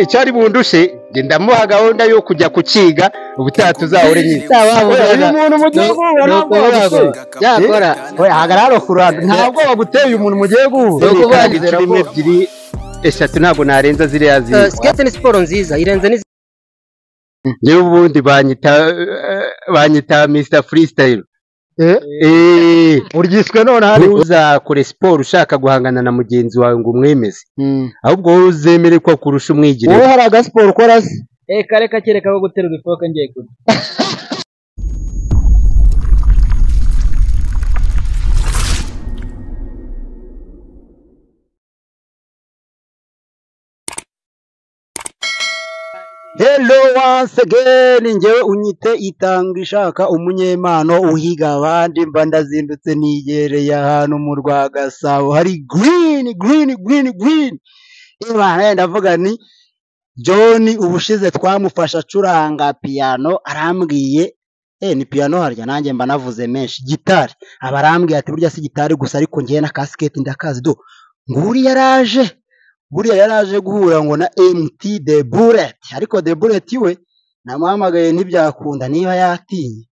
Icyo ari bundushe njye ndamuha gahunda yo kujya kukiga ubutaha tuzahure nyine. Uyu muntu mugiye guhura ntabwo yakora. Oya, hagarara ku ruhande, ntabwo baguteye umuntu mugiye guhura. Ni rimwe, ebyiri, eshatu, ntabwo narenza ziriya zindi. Skate ni siporo nziza irenze n'izindi. Njyewe ubundi banyita Mr Freestyle. Uryiswe none hari ntuzakore siporo ushaka guhangana na mugenzi wawe ngo umwemeze, ahubwo wowe uzemere ko kurusha umwigire. Wowe hari agasiporo ukora se? Kare kereka ko guterura ifoke ngiye kurya. Hello once again, njyewe unyite itanga ishaka umunyempano uhiga abandi, mba ndazindutse nigereye ahantu mu rwa Gasabo hari green green green green. Imana, ndavuga ni John ubushize twamufasha acuranga piano, arambwiye ni piano harya nanjye mba navuze menshi, gitari aba arambwiye ati burya si gitari gusa ariko ngiye na kasiketi ndakazi do. Nguri yaraje, buriya yaraje guhura ngo na MT The Bullet, ariko The Bullet we namuhamagaye ntibyakunda niba yatinye.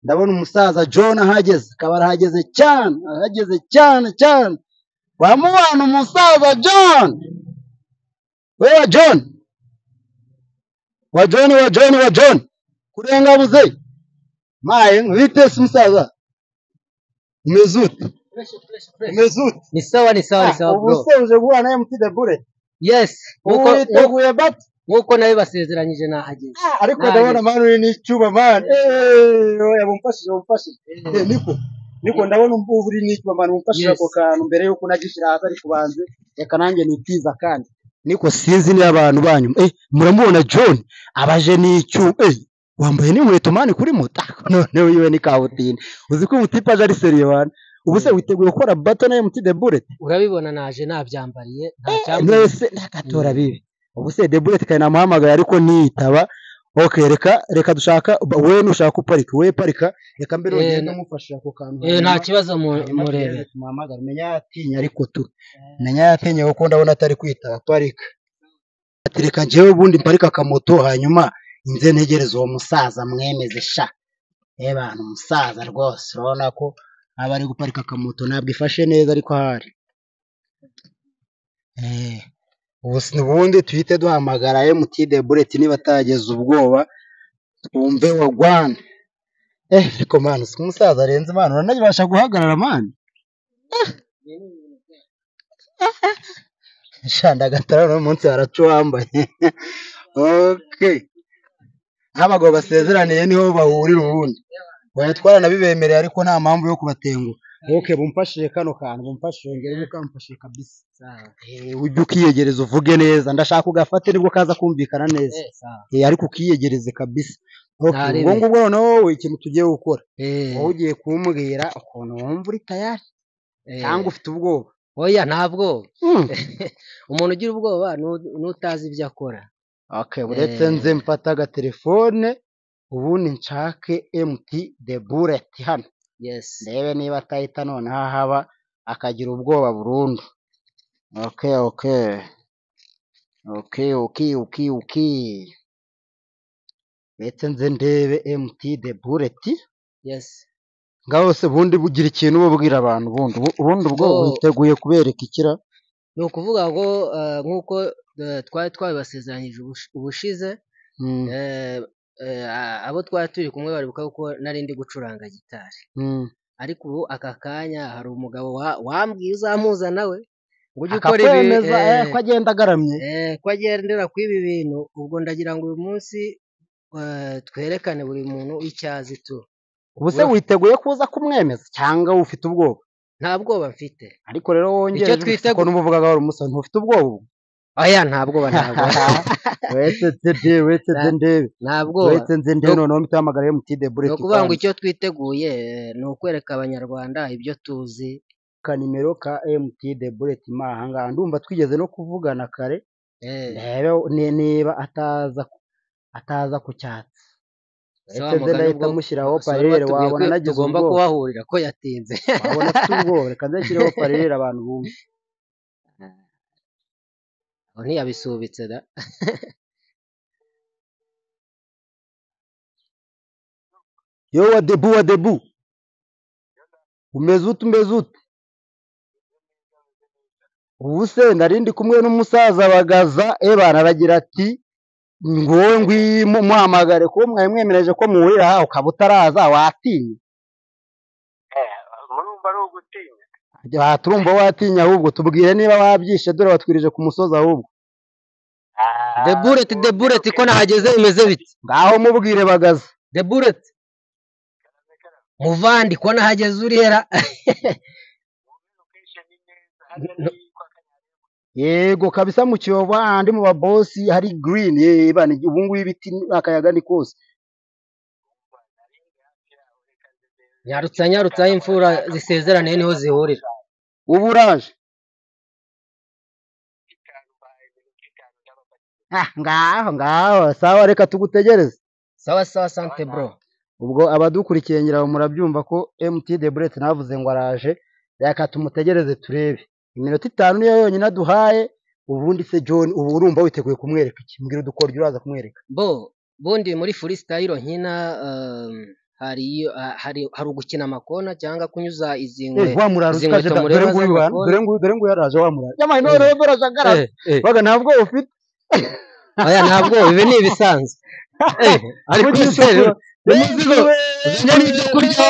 Ndabona umusaza John ahageze, akaba arahageze cyane, ahageze cyane cyane. Wamubona umusaza John, we wa John, wa John, wa John, wa John kurenga buze maye bite se umusaza, umeze ute? Umeze ute? Ni sawa, ni sawa, ni sawa Ubu bro. se uje guhura na MT The Bullet? Yes, ubu witeguye bat? Nkuko nabibasezeranyije nahageze. Ariko Nahageze. ndabona man uri n'icyuma man. Oya, bumfashije, bumfashije. Niko ndabona ubu uri n'icyuma man, bumfashije Yes. ako kantu mbere yuko nagishyira hasi, ariko banze reka nanjye nitiza. Kandi niko sinzi niba abantu banyu muramubona John abaje n'icyuma, wambaye n'inkweto man kuri moto, noneho yiwe ni kabutini. Uzi ko umutipe aje ari sérieux man. Ubu se witeguye gukora battle na MT The Bullet? Urabibona naje nabyambariye, nta cyambuye. Mwese nakatora bibi. Ubu se The Bullet kandi namuhamagaye ariko ntiyitaba. Okay, reka dushaka we nushaka uparika, we parika, reka mbere ugende umufasha ako kantu. Nta kibazo Hanyuma murebe. tugende tumuhamagare, menya yatinye, ariko tu menya yatinye kuko ndabona atari kwitaba. Parika. Ati reka njyewe ubundi mparika akamoto hanyuma nze ntegereze uwo musaza mwemeze sha. Bantu umusaza rwose urabona ko aba ari guparika akamoto, ntabwo ifashe neza ariko ahari. Ubu ubundi tuhite duhamagara MT The Bullet niba atageze ubwoba, twumve wagwana. Ariko man usiko umusaza arenze man, uranabasha guhagarara man? Sha ndagatara uno munsi haraca uwambaye. Okay. Aho abagabo basezeraniye niho bahurira ubundi. Oya, twaranabibemereye ariko nta mpamvu yo kubatenguha. Okay, bumfashije kano kantu, bumfashije ngere mukamfashije kabisa. Ujye ukiyegereza uvuge neza, ndashaka ugafate nibwo kaza kumvikana neza. Sawa. Ariko ukiyegereze kabisa. Okay, Ntarebe. ubwo ngubwo noneho wowe ikintu tugiye gukora. Wowe ugiye kumbwira ukuntu wumva uri tayari cyangwa ufite ubwoba. Oya, nta bwoba. Umuntu ugira ubwoba n'utazi ibyo akora. Okay, uretse nze mfata agatelefone ubundi nshake MT The Bullet hano. Yes. Ndebe niba atahita noneho ahaba akagira ubwoba burundu. Okay, okay. Okay, okay, okay, okay. Uretse nze ndebe MT The Bullet. Yes. Ngaho se ubundi bugira ikintu uba ubwira abantu ubundi. Ubundi ubwo witeguye kubereka ikira? Ni ukuvuga ngo nk'uko twari twabibasezeranyije ubushize, abo twari turi kumwe baribuka ko nari ndi gucuranga gitari. Ariko ubu aka kanya hari umugabo wambwiye uzampuza nawe ngo ujye ukora ibi, Akakwemeza ko agenda agaramye. Ko agendera kuri ibi bintu. Ubwo ndagira ngo uyu munsi twerekane buri muntu icyo azi tu. Ubu se witeguye kuza kumwemeza cyangwa ufite ubwoba? Nta bwoba mfite. Ariko rero wongere Icyo twiteguye ko n'ubuvugaga wari umusore ntufite ubwoba ubu? Oya, nta bwoba, nta bwoba. Wetse nze wetse nze ndebe. Nta bwoba. Wetse nze ndebe noneho mpite mpamagara MT The Bullet. Ni ukuvuga ngo kwanza. icyo twiteguye ni ukwereka abanyarwanda ibyo tuzi. Ka nimero ka MT The Bullet ma ahangaha ndumva twigeze no kuvugana kare. Ndebe niba ataza ku cyatsi. Sawa, Wetse nze mugani ndahita ubwo mushyiraho si wari parere, watubwiye wabona ko nagize tugomba ubwoba. kuhahurira ko yatinze. Wabona afite ubwoba, reka nze nshyireho parere abantu bumve. Aho ntiyabisubitse da. Yo wa debu wa debu. Umeze ute umeze ute? Ubu se nari ndi kumwe n'umusaza Bagaza, ebana aragira ati ngowe ngwimo muhamagare ko mwari mwemereje ko muhurira aha ukaba utaraza watinye. Murumva ari ugutinya. Aha turumva watinya ahubwo tubwire niba wabyishe dore watwirije ku musozi ahubwo. The Bullet, The Bullet ko nahageze bimeze bite? Ngaho mubwire Bagaza. The Bullet. Muvandi ko nahageze urihera. Yego kabisa mu Kiyovu handi mu babosi hari green bana ubu ngubu ibiti akayaga ni kose. Nyarutsa nyarutsa imfura zisezerane niho zihurira. Ubu uraje. Ah ngaho ngaho sawa reka tugutegereze. Sawa sawa sante bro. Ubwo abadukurikiye ngira murabyumva ko MT The Bullet navuze ngo araje, reka tumutegereze turebe. Iminota 5 niyo yonyine aduhaye. Ubundi se John ubu urumva witeguye kumwereka iki? Mbwira udukoryo uraza kumwereka. Bo bundi muri freestyle nkina hari hari ugukina amakona cyangwa kunyuza izi nkwe. Wa murara ukaje dore nguyu dore nguyu dore nguyu yaraje wa murara. Yamaye none rero agaraza. Baga ntabwo ufite. Oya ntabwo ibi ni ibisanzwe. Ariko se imizigo uzanye n'ibyo kurya.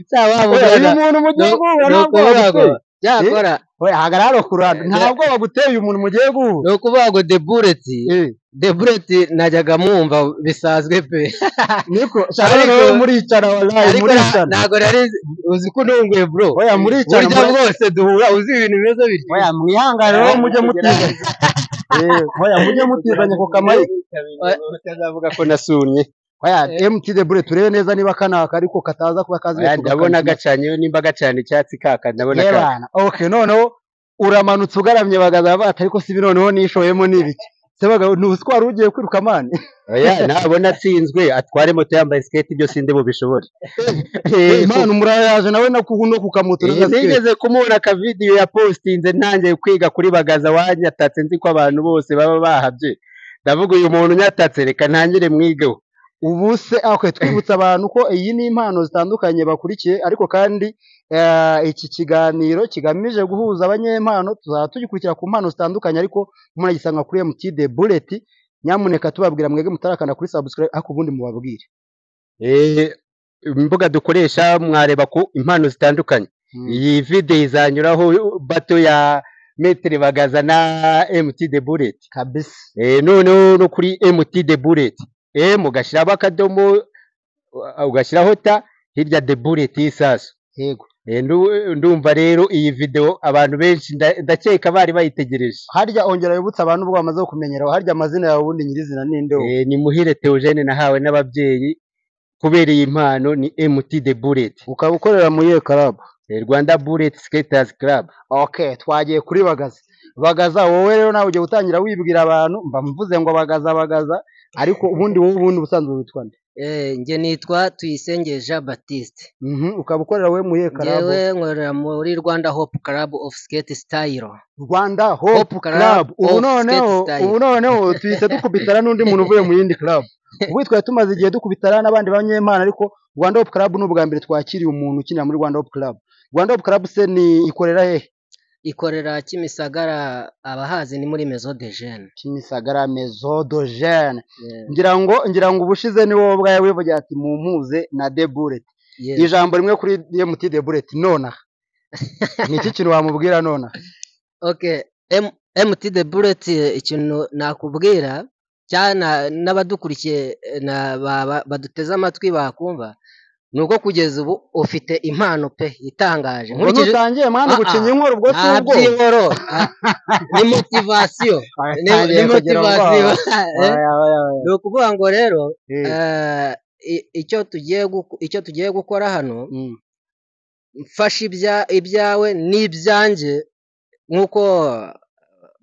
Sawa uyu muntu mugiye guhura ntabwo baguteye. Cyakora oya hagarara kuranda ntabwo baguteye uyu muntu mugiye guhura. Ni ukuvuga ngo The Bullet, The Bullet najyaga mwumva bisanzwe pe. Niko shaka muricara wallahi muricara. Ntabwo nari uzi ko ntunguye bro. Oya muricara burya bwose duhura uzi ibintu bimeze bityo. Oya mwihangane rero mujye mutizanya. Oya mujye mutizanya ku kamayi. Utazavuga ko nasunnye. Oya MT The Bullet turebe neza niba kanaka ariko kataza kuba kazi. Oya ndabona gacanye nimba gacanye icyatsi kaka ndabona ka. Okay noneho uramanutse ugaramye Bagaza bati ariko si noneho nishoyemo nibiki. Se baga ntuswara ugiye kwiruka mane. Oya nabona atsinzwe atware moto yambaye skate ibyo sinde bubishobore. Imana umurayaje nawe nakuno kukamoto. Nigeze kumubona ka video ya postinze ntangiye kwiga kuri Bagaza wanyatatse nzi ko abantu bose baba bahabye. Ndavuga uyu muntu nyatatse reka ntangire mwigeho. Ubu se okay twibutsa abantu ko iyi ni impano zitandukanye bakurikiye ariko kandi iki kiganiro kigamije guhuza abanyempano tuzaba tugikurikira ku mpano zitandukanye ariko muragisanga kuri MT The Bullet. Nyamuneka tubabwira mwege mutarakanda kuri subscribe ariko ubundi mubabwire. Imbuga dukoresha mwareba ku impano zitandukanye. Iyi video izanyuraho bato ya Maître Bagaza na MT The Bullet kabisa. Noneho no kuri MT The Bullet mugashyiraho akadomo ugashyiraho ta hirya The Bullet y'isasu. Yego. Ndumva rero iyi video abantu benshi ndakeka bari bayitegereje. Harya ongera yibutsa abantu ubwo bamaze kumenyera harya amazina yawe ubundi nyirizina ninde wowe? Ni Muhire Theogene nahawe n'ababyeyi kubera iyi mpano ni MT The Bullet. Ukaba ukorera muri iyo club? Rwanda Bullet Skaters Club. Okay twagiye kuri Bagaza. Bagaza wowe rero nawe ugiye gutangira wibwira abantu mba mvuze ngo Bagaza Bagaza ariko ubundi wowe ubundi ubusanzwe witwa nde? Nge nitwa Tuyisenge Jean Baptiste. Ukaba ukorera we muri club? Ngewe nkorera muri Rwanda Hope Club of Skate Style. Rwanda Hope Club. Ubu noneho tuhise dukubitana n'undi muntu uvuye mu yindi club. Ubu twari tumaze igihe dukubitana n'abandi banyempano ariko Rwanda Hope Club ni ubwa mbere twakiriye umuntu ukinira muri Rwanda Hope Club. Rwanda Hope Club se ni ikorera hehe? Ikorera Kimisagara, abahazi ni muri Maison de Jeunes. Kimisagara Maison de Jeunes. Ngira ngo ubushize ni wowe ubwawe wivugira ati mumpuze na The Bullet. Ijambo rimwe kuri MT The Bullet nonaha. Ni iki kintu wamubwira nonaha? Okay, MT The Bullet ikintu nakubwira cyane n'abadukurikiye na baduteze amatwi bakumva nuko kugeza ubu ufite impano pe itangaje. Nkurikije utangiye mwana gucinya inkoro ubwo si ubwo inkoro ni motivation, ni motivation. Ni ukuvuga ngo rero icyo tugiye gukora hano mfashe ibyawe n'ibyanjye nkuko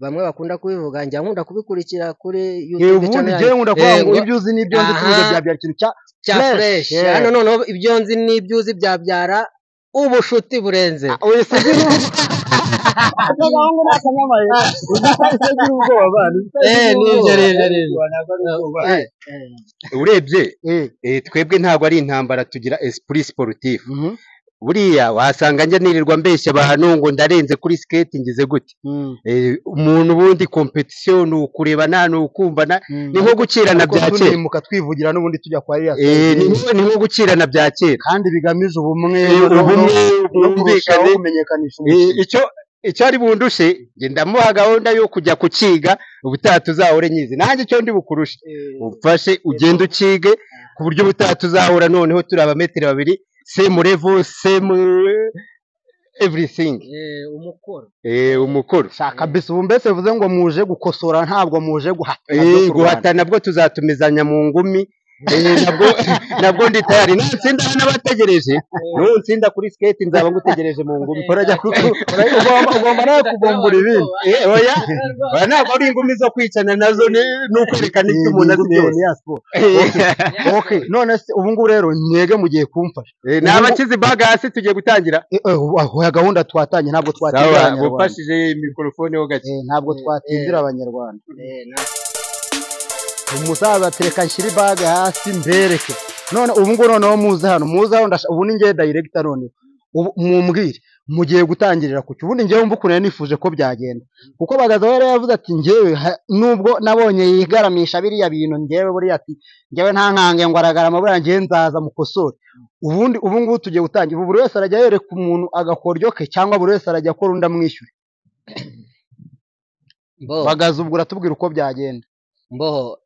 bamwe bakunda kubivuga, njya nkunda kubikurikira kuri YouTube channel yanjye. Nkunda kuvuga ngo ibyo uzi n'ibyo nzi tuvuze byabyara ikintu cya fresh. Hano noneho ibyo nzi n'ibyo uzi byabyara ubushuti burenze. Aka gahungu ni akanyamayeri. Uzi ko ahise agira ubwoba bana. Uzi ko ahise Eh, agira nibyo, ubwoba. nibyo, nibyo. Ntabwo ari ubwoba. Eh, Urebye Eh, twebwe ntabwo ari intambara, tugira esprit sportif. mhm, Buriya wasanga njya nirirwa mbeshya abantu ngo ndarenze kuri skate ngize gute. mm, Umuntu ubundi competition ni ukurebana, ni ukumvana, mm. ni nko gukirana Ariko bya kera. tunimuka twivugira n'ubundi tujya kwa ririya Ni nko gukirana bya kera. Kandi bigamije ubumwe no Ubumwe, no kurushaho ubwumvikane. kumenyekanisha umukino. Icyo ari bundushe, njye ndamuha gahunda yo kujya kukiga ubutaha tuzahore nyizi. Nanjye icyo ndi bukurushe, umfashe ugende ukige ku buryo ubutaha tuzahura noneho turi abametero babiri, same level, same everything. Umukoro. Umukoro. Shaka kabisa, ubu mbese bivuze ngo muje gukosora, ntabwo muje guhatana byo kurwana. Guhatana bwo tuzatumizanya mu ngumi. Nabwo ndi tayari, nutsinda n'abategereje, nutsinda kuri skate nzaba ngutegereje mu ngumi. Urajya ugomba nawe kuvumbura ibindi. Oya, oya, ntabwo ari ingumi zo kwicana nazo, ni ukwerekana icyo umuntu azi byose. Ni ya siporo. Okay, none se ubu ngubu rero mwebwe mugiye kumfasha. Ni abakizi baga hasi, tugiye gutangira. Aho gahunda twatangiye, ntabwo twatindira Sawa, abanyarwanda. mufashije mikorofone ho gake. Ntabwo twatindira abanyarwanda. Umusaza ati reka nshyire ibage hasi mbereke. None ubu ngubu noneho muze hano, muze hano, ubu ni njye director none. Ubu mumbwire mugiye gutangirira kuki? Ubundi njyewe mva ukuntu nari nifuje ko byagenda, kuko Bagaza we yari yavuze ati njyewe nubwo nabonye yigaramisha biriya bintu, njyewe buriya ati njyewe nta nkange ngo aragarama, buriya njyewe nzaza mukosore. Ubundi ubu ngubu tugiye gutangira, ubu buri wese arajya yereka umuntu agakoryo ke, cyangwa buri wese arajya akora undi amwishyure. Mbo. Bagaza, ubwo uratubwira uko byagenda. Mboho,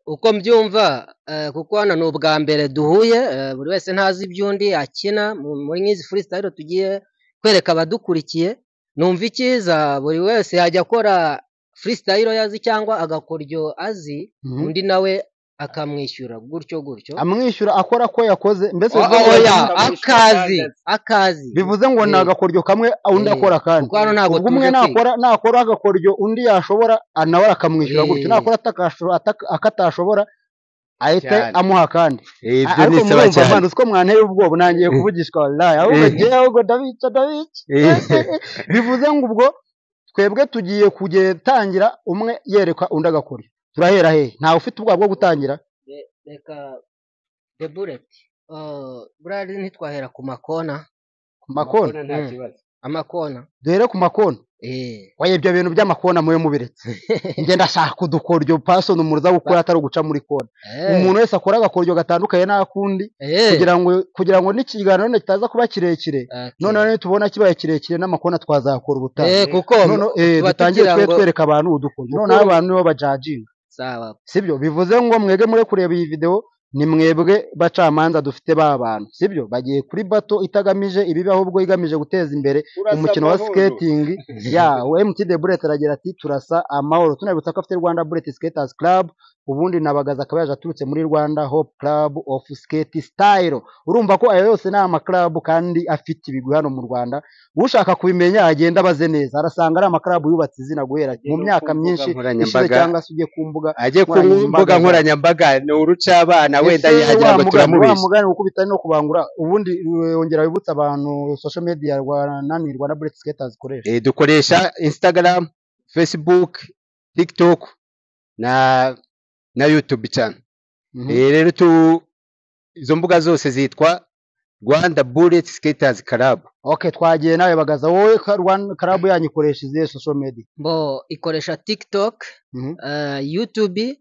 uko mbyumva, kuko hano ni ubwa mbere duhuye, buri wese ntazi iby'undi akina muri nk'izi freestyle tugiye kwereka abadukurikiye. Numva icyiza buri wese yajya akora freestyle yazi cyangwa agakoryo azi, undi nawe akamwishyura gutyo gutyo. Amwishyura akora ko yakoze mbese? Oya, akazi akazi. Bivuze ngo ni agakoryo kamwe, undi akora akandi. Kuko hano ntabwo Ubwo umwe tuje kwiga. nakora agakoryo undi yashobora, nawe akamwishyura gutyo. Nakora akatashobora, ahita Cyane. amuha akandi. Ibyo Ariko ni sawa murumva cyane. mwana, uzi ko mwanteye ubwoba, nangiye kuvugishwa wallahi, ahubwo njyewe ahubwo ndabica, ndabica. Bivuze ngo ubwo twebwe tugiye gutangira umwe yereka undi agakoryo. Turahera hehe? Ntawe ufite ubwoba bwo gutangira? Reka the bullet, buriya ntitwahera ku makona? Ku makona? Nta kibazo. Amakona. Duhere ku makona. Oya, ibyo bintu by'amakona mube mubiretse, njye ndashaka udukoryo pasoni umuntu uza gukora atari uguca muri kona. Umuntu wese akora agakoryo gatandukanye n'akundi, kugira ngo n'ikiganiro none kitaza kuba kirekire. Noneho nitubona kibaye kirekire n'amakona twazakora ubutaha. Kuko None tuba dutangire tugira twe ngo twereka abantu udukoryo, noneho abantu nibo bajajinga. Sawa. Sibyo? Bivuze ngo mwebwe muri kureba iyi video ni mwebwe bacamanza dufite ba bantu, sibyo? Bagiye kuri battle itagamije ibibi, ahubwo igamije guteza imbere Urasa umukino wa amahoro. skating ya MT The Bullet. Aragira ati turasa amahoro. Tunabibutsa ko afite Rwanda Bullet Skaters Club, ubundi na Bagaza akaba yaje aturutse muri Rwanda Hope Club of Skate Style. Urumva ko ayo yose ni amaklabu kandi afite ibigwi hano mu Rwanda. Ushaka kubimenya agenda abaze neza, arasanga ari amaklabu yubatse izina guhera mu myaka Ku mbuga myinshi ishize, nkoranyambaga. cyangwa se ujye ku mbuga Ajye ku nkoranyambaga mbuga zabo. nkoranyambaga ni urucabana, wenda Ese yagira wa ngo mugani wa turamubeshya. mugani gukubita no kubangura. Ubundi wongera wibutsa abantu social media Rwanda nani Rwanda Bullet Skaters ikoresha. Dukoresha Instagram, Facebook, TikTok na YouTube cyane. Rero izo mbuga zose zitwa Rwanda Bullet Skaters Club. Okay, twagiye nawe Bagaza. Wowe Rwanda club yanyu ikoresha izihe social media? Mbo, ikoresha TikTok, YouTube,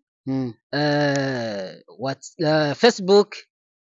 Facebook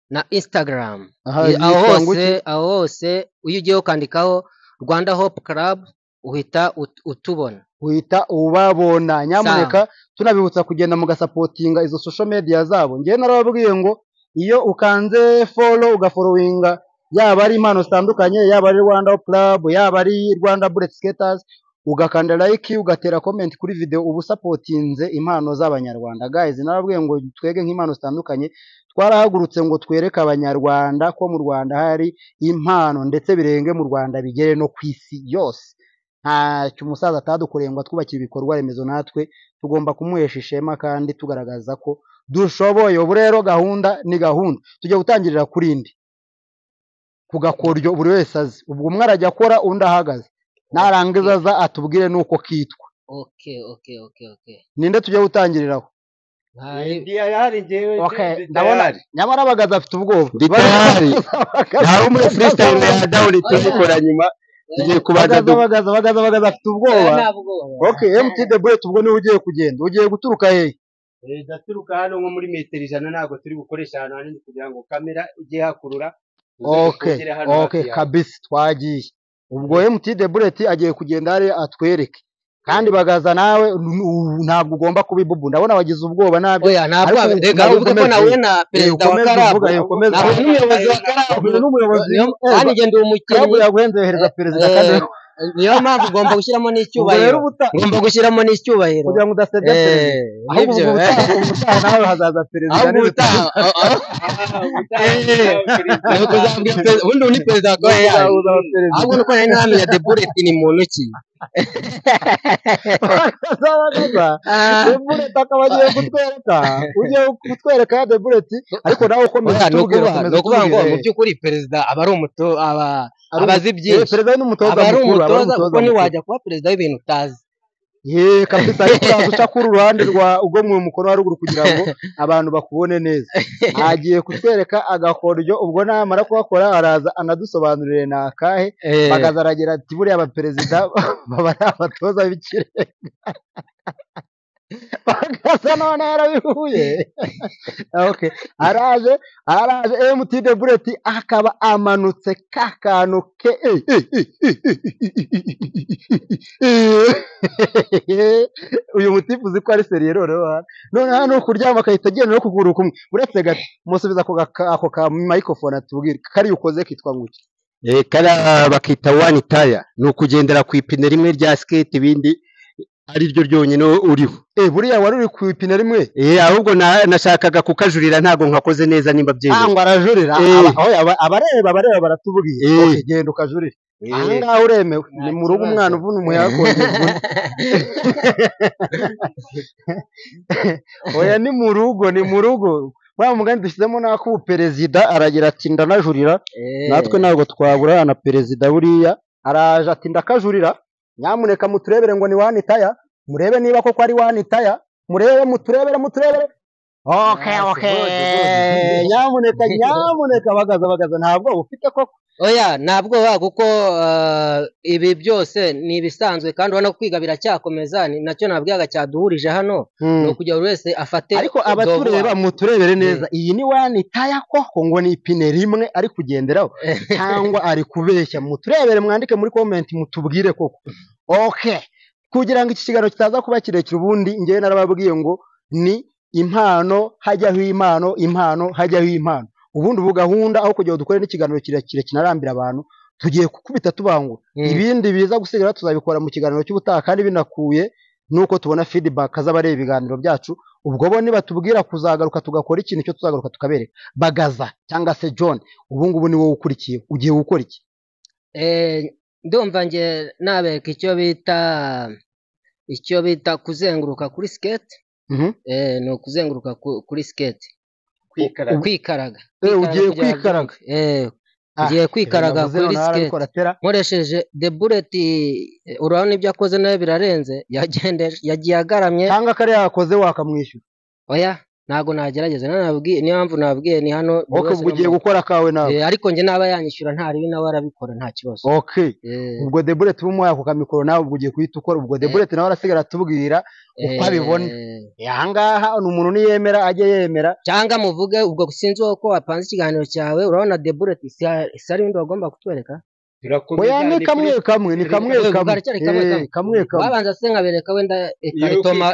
na Instagram. Aha, Aho yitwa ngo hose iki? aho hose iyo ugiye ukandikaho Rwanda Hope Club uhita utubona. Uhita ubabona. Nyamuneka tunabibutsa kugenda mugasapotinga izo social media zabo. Njyewe narababwiye ngo iyo ukanze follow, ugafollowinga, yaba ari impano zitandukanye, yaba ari Rwanda Hope Club, yaba ari Rwanda Bullet Skaters, ugakanda like, ugatera comment kuri video, uba usapotinze impano z'abanyarwanda. Guys, narababwiye ngo twege nk'impano zitandukanye twarahagurutse ngo twereke abanyarwanda ko mu Rwanda hari impano, ndetse birenge mu Rwanda bigere no ku isi yose. Ntacyo umusaza atadukoreye ngo atwubakire ibikorwa remezo, natwe tugomba kumuhesha ishema kandi tugaragaza ko dushoboye. Ubu rero gahunda ni gahunda, tujya gutangirira kuri indi ku gakoryo buri wese azi. Ubwo umwe arajya akora undi ahagaze. Narangiza aza atubwire nuko kitwa. Okay. Ninde tujya gutangiriraho? Okay, ndabona nyamara Bagaza afite ubwoba. Ndi tayari. Hari muri freestyle ya down tuzikora nyuma. Tugiye kubanza Bagaza afite ubwoba. Okay, MT The Bullet ubwo niwe ugiye kugenda. Ugiye guturuka hehe? Ndaturuka hano nko muri metero 100, ntabwo turi gukoresha ahantu hanini kugira ngo kamera ijye hakurura. Okay, kabisa twagiye. Ubwo MT The Bullet agiye kugenda ari atwereke. Kandi Bagaza nawe ntabwo ugomba kubibubu. Ndabona wagize ubwoba nabyo. Oya, ntabwo reka uvuge ko nawe na perezida wa Karabu. Nawe n'umuyobozi wa Karabu. N'umuyobozi. Kandi ngende umukinnyi. Yaguhenze yohereza perezida kandi niyo mpamvu ugomba gushyiramo n'icyubahiro. Ugomba gushyiramo n'icyubahiro kugira ngo udasebya perezida. Ahubwo ubutaha nawe hazaza perezida. Ahubwo ubutaha ubundi ni perezida wa Korea. Ahubwo nuko nari ntamenya The Bullet ni muntu ki. The Bullet akaba agiye kutwereka. Ugiye kutwereka The Bullet, ariko nawe ukomeza utubwira. Ni ukuvuga ngo mu by'ukuri perezida aba ari aba abazi byinshi. Perezida n'umutoza mukuru, aba ari umutoza kuko ntiwajya kuba perezida w'ibintu utazi. Ye kabisa, ariko uraza uca kuri uruhande rwa ubwo mu mukono wa ruguru kugira ngo abantu bakubone neza. Agiye kutwereka agakoryo, ubwo namara kuhakora araza anadusobanurire na akahe. Bagaza aragira ati buriya abaperezida baba ari abatoza b'ikirenga. Bagaza none yarabihuye. Okay, araje MT The Bullet akaba amanutse ka kantu ke. Uyu mutipu uzi ko ari seriye rero. None hano kuryama akahita agenda no kuguru kumwe. Uretse gato musubiza ako ka microphone atubwire kari ukoze kitwa nguki. Kara bakita one tire, ni ukugendera ku ipine rimwe rya skate ibindi ari ryo ryonyine uriho. Buriya wari uri ku ipine rimwe? Ahubwo nashakaga kukajurira ntago nkakoze neza nimba byemewe. Ngo arajurira. Abareba baratubwiye. Okay, genda ukajurira. Aha ngaha uremewe. Ni mu rugo umwana uvuna umuyaga kongera. Oya ni mu rugo, ni mu rugo. Wa mugani dushyizemo nako perezida aragira ati ndanajurira. Natwe ntabwo twabura na perezida buriya. Araje ati ndakajurira. Nyamuneka muturebere ngo ni one tire, murebe niba koko ari one tire, murebe muturebere. Okay. Nyamuneka Bagaza ntabwo ufite koko. Oya, ntabwo kuko ibi byose ni ibisanzwe kandi ubona ko kwiga biracyakomeza, ni nacyo nabwiyaga cyaduhurije hano, ni ukugira buri wese afate. Ariko abatureba muturebere neza, iyi ni one tire koko ngo ni ipine rimwe ari kugenderaho cyangwa ari kubeshya? Muturebere mwandike muri comment mutubwire koko. Okay, kugira ngo iki kiganiro kitaza kuba kirekire, ubundi njyewe narababwiye ngo ni impano hajyaho impano, impano hajyaho impano. Ubundi ubu gahunda aho kugira ngo dukore n'ikiganiro kirekire kinarambira abantu, tugiye gukubita tubangura. Ibindi biza gusigara tuzabikora mu kiganiro cy'ubutaha, kandi binakuye nuko tubona feedback z'abareba ibiganiro byacu. Ubwo bo nibatubwira kuzagaruka tugakora ikintu cyo tuzagaruka tukabereka. Bagaza cyangwa se John, ubu ngubu ni wowe ukurikiye, ugiye gukora iki? Ndumva nge nabereka icyo bita kuzenguruka kuri skate. Ni ukuzenguruka kuri skate. Kwikaraga. Ugiye kwikaraga. Ugiye kwikaraga kuri skate nkoresheje The Bullet. Urabona ibyo akoze nawe birarenze, yagiye agaramye. Cyangwa kare yakoze wakamwishyura? Oya, ntago nagerageza. Niyo mpamvu nabwiye ni hano. Okay, ubwo ugiye gukora kawe nawe. Ariko nge naba yanyishyura ntari nawe arabikora nta kibazo. Okay. Ubwo The Bullet umuhaye ako kamikoro nawe ubwo ugiye kuhita ukora. Ubwo The Bullet nawe arasigara atubwira uko abibona. Aha ngaha ni umuntu niyemera ajye yemera. Cyangwa muvuge ubwo sinzi uko wapanze ikiganiro cyawe. Urabona The Bullet si ari undi wagomba kutwereka. Oya, ni kamwe kamwe, ni kamwe kamwe. Kamwe kamwe. Babanza se nkabereka wenda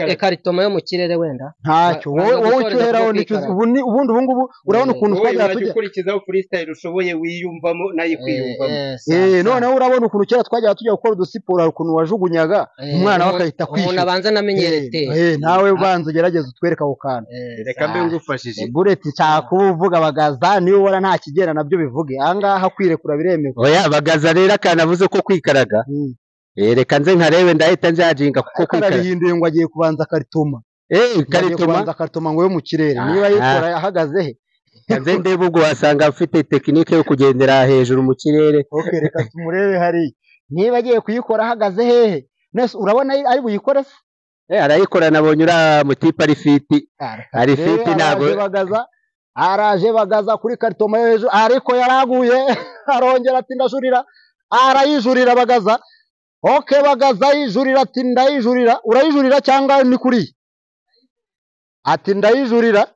ekaritoma yo mu kirere wenda. Ntacyo wowe ucyuheraho ni ubundi ubu ngubu urabona ukuntu twajya tujya ukurikizaho freestyle ushoboye wiyumvamo nayo kwiyumvamo. Noneho urabona ukuntu kera twajya tujya gukora udusiporo, ukuntu wajugunyaga umwana we akahita kwishyura. Umuntu abanza namenyerete. Nawe ubanza ugerageze utwereka ako kantu. Reka mbe ngufashije. Bullet cyakuvuga Bagaza niwe ubona nta kigera nabyo bivuge. Aha ngaha kwirekura biremewe. Oya, Bagaza rero akanavuze ko kwikaraga. Reka nze nkarebe ndahita njajinga kuko kwikaraga. Arabihinduye ngo agiye kubanza karitoma. Karitoma, kubanza karitoma ngo yo mu kirere. Niba yikora ahagaze he? Nze ndebe ubwo wasanga afite tekinike yo kugendera hejuru mu kirere. Okay, reka tumurebe hari. Niba agiye kuyikora ahagaze hehe? Nese urabona ari buyikore se? Arayikora, nabonye uriya mutipe ari fit. Ari fit ntabwo. Araje Bagaza, araje Bagaza kuri karitoma yo hejuru, ariko yaraguye, arongera ati ndajurira, arayijurira Bagaza. Okay, Bagaza yijurira ati ndayijurira. Urayijurira cyangwa ni kuri? Ati ndayijurira.